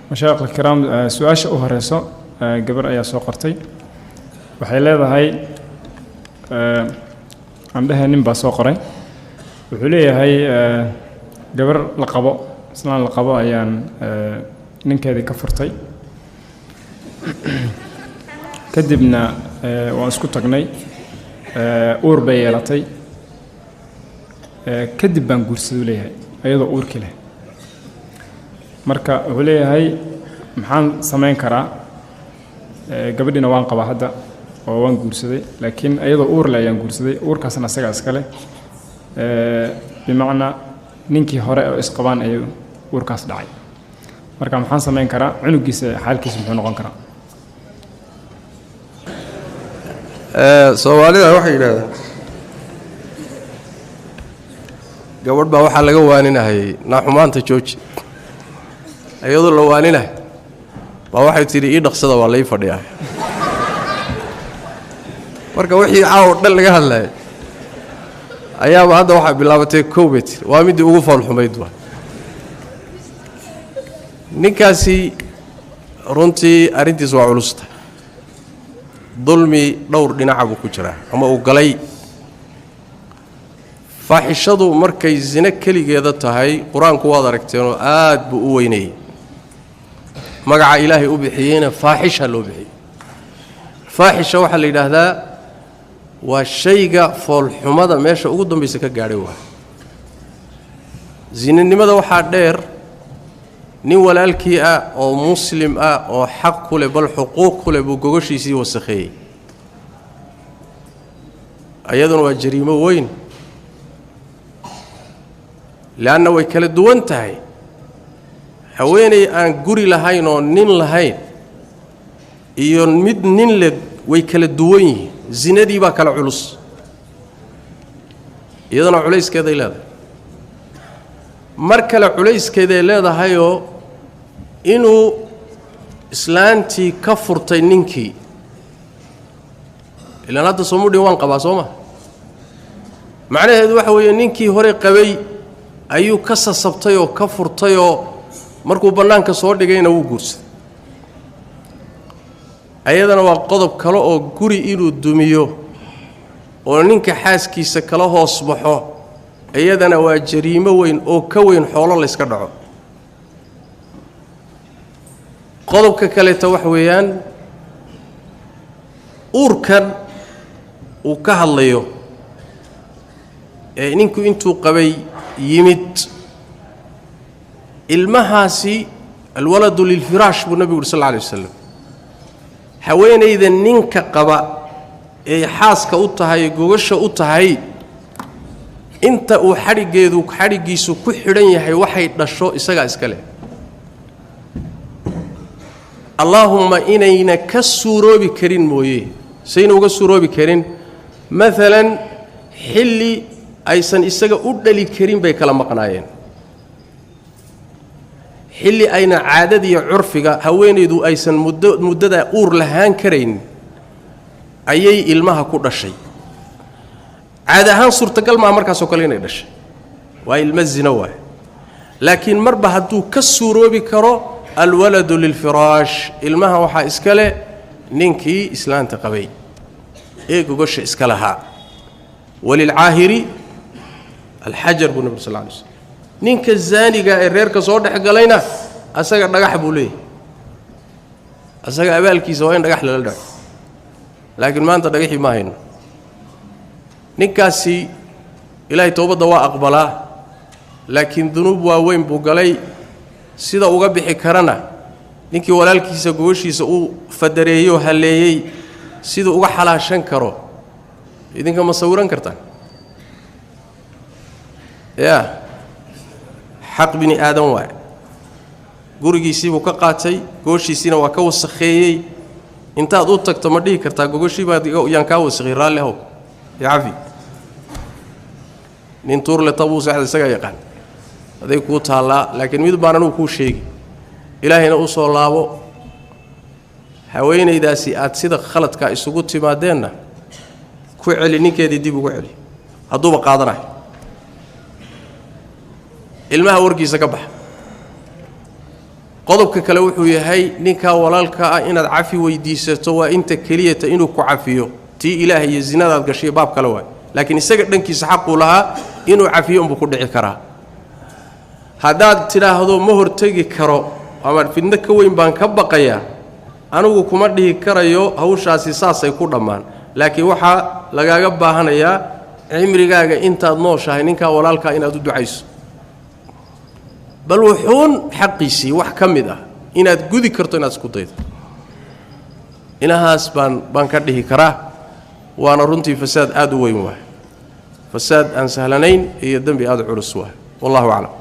Mashaayikh alkiraam, su-aasha u horeyso gabar ayaa soo qortay. Waxay leedahay, aan dhehe, nin baa soo qoray. Wuxuu leeyahay, gabar la qabo, islaan la qabo ayaan ninkeedii ka furtay, kadibna waan isku tagnay, uur bay yeelatay, kadib baan guursaday, uu leeyahay, ayadoo uurkii leh. Marka wuxuu leeyahay, maxaan samayn karaa? Gabadhiina waan qabaa hadda oo waan guursaday, laakiin ayadoo uur leh ayaan guursaday, uurkaasna asagaa iska leh, bimacnaa ninkii hore oo isqabaan ayuu uurkaas dhacay. Marka maxaan samayn karaa? Cunugiisa xaalkiisa muxuu noqon karaa? Soomaalida waxay yidhahdaan, gabadh baa waxaa laga waaninahayay, naaxumaanta jooji. Iyadoo la waaninahay baa waxay tidhi, ii dhaqsada, waa lai fadhiyaa. Marka wixii caawo dhan laga hadlayay ayaaba hadda waxaa bilaabatay. Kow bay tiri, waa middii ugu foolxumayd. Waa ninkaasi runtii arrintiis waa culusta, dulmi dhowr dhinaca buu ku jiraa ama uu galay. Faaxishadu markay sino keligeeda tahay, qur-aanku waad aragteenoo aad buu u weynayey. Magaca Ilaahay u bixiyeyna faaxisha loo bixiyey. Faaxisha waxaa la yidhaahdaa waa shayga foolxumada meesha ugu dambaysa ka gaadhay. Waa sinanimada. Waxaa dheer nin walaalkii ah oo muslim ah oo xaq ku leh, bal xuquuq ku leh, buu gogoshiisii wasakheeyey. Iyaduna waa jariimo weyn, leanna way kala duwan tahay. Haweeney aan guri lahayn oo nin lahayn iyo mid nin leh way kala duwan yihiin. Sinadii baa kala culus, iyaduna culayskeeday leedahay. Mar kale culayskeeday leedahayoo inuu islaantii ka furtay ninkii, ilaan hadda soomudhin waan qabaa, soo ma? Macnaheedu waxa weeye, ninkii hore qabay ayuu ka sasabtay oo ka furtayoo markuu bannaanka soo dhigayna wuu guursaday. Ayadana waa qodob kale oo guri inuu dumiyo oo ninka xaaskiisa kala hoos baxo, iyadana waa jariimo weyn oo ka weyn xoolo layska dhaco. Qodobka kaleeta waxa weeyaan, uurkan uu ka hadlayo ee ninku intuu qabay yimid, ilmahaasi alwaladu lilfiraash buu nebigu uri sal alla alay wasalam. Haweenayda ninka qaba ee xaaska u tahay, gogasha u tahay, inta uu xadhiggeedu xadhiggiisu ku xidhan yahay, waxay dhasho isagaa iska leh. Allaahumma inayna ka suuroobi karin mooye. Sayna uga suuroobi karin, maalan xilli aysan isaga u dhali karin bay kala maqnaayeen, xilli ayna caadadiiyo curfiga haweenaydu aysan muddo muddadaa uur lahaan karayn ayay ilmaha ku dhashay. Caadi ahaan suurtagal maa markaasoo kale inay dhashay, waa ilmo zino waay. Laakiin marba hadduu ka suuroobi karo, alwaladu lilfiraash, ilmaha waxaa iska leh ninkii islaanta qabay ee gogosha iska lahaa. Walilcaahiri alxajar buu nabig sal lla alay slam. Ninka zaaniga ee reerka soo dhex galayna asaga dhagax buu leeyahay, asaga abaalkiisa waa in dhagax lala dhaco. Laakiin maanta dhagaxii ma hayno. Ninkaasi Ilaahay towbadda waa aqbalaa, laakiin dunuub waaweyn buu galay. Sida uga bixi karana, ninkii walaalkiisa gogoshiisa uu fadareeyey oo halleeyey, siduu uga xalaashan karo idinka ma sawiran kartaan? Yaa xaq bini aadan waaye. Gurigiisiibuu ka qaatay, gogoshiisiina waa ka wasakheeyey. Intaad u tagto ma dhihi kartaa, gogoshii baad yaan kaa wasakhay, raalli how, yacafi? Nin tuurle tabuu seexda isagaa yaqaan, aday kuu taallaa. Laakiin mid baan anugu kuu sheegi, Ilaahayna u soo laabo. Haweenaydaasi aad sida khaladka isugu timaadeenna ku celi ninkeedii, dib ugu celi hadduuba qaadanayo. Ilmaha warkiisa ka baxa. Qodobka kale wuxuu yahay ninkaa walaalka ah inaad cafi weydiisato, waa inta keliyata inuu ku cafiyo. Tii Ilaahay iyo zinadaad gashay baab kale waay, laakiin isaga dhankiisa xaquu lahaa inuu cafiyo unbuu ku dhici karaa. Haddaad tidhaahdo ma hortegi karo ama fidno ka weyn baan ka baqayaa, anigu kuma dhihi karayo hawshaasi saasay ku dhammaan, laakiin waxaa lagaaga baahanayaa cimrigaaga intaad nooshahay ninkaa walaalkaa inaad u ducayso, bal wuxuun xaqiisii wax ka mid ah inaad gudi karto, inaad isku daydo. Inahaas baan ka dhihi karaa. Waana runtii fasaad aad u weyn waay, fasaad aan sahlanayn iyo dembi aad u culus waay. Wallahu aclam.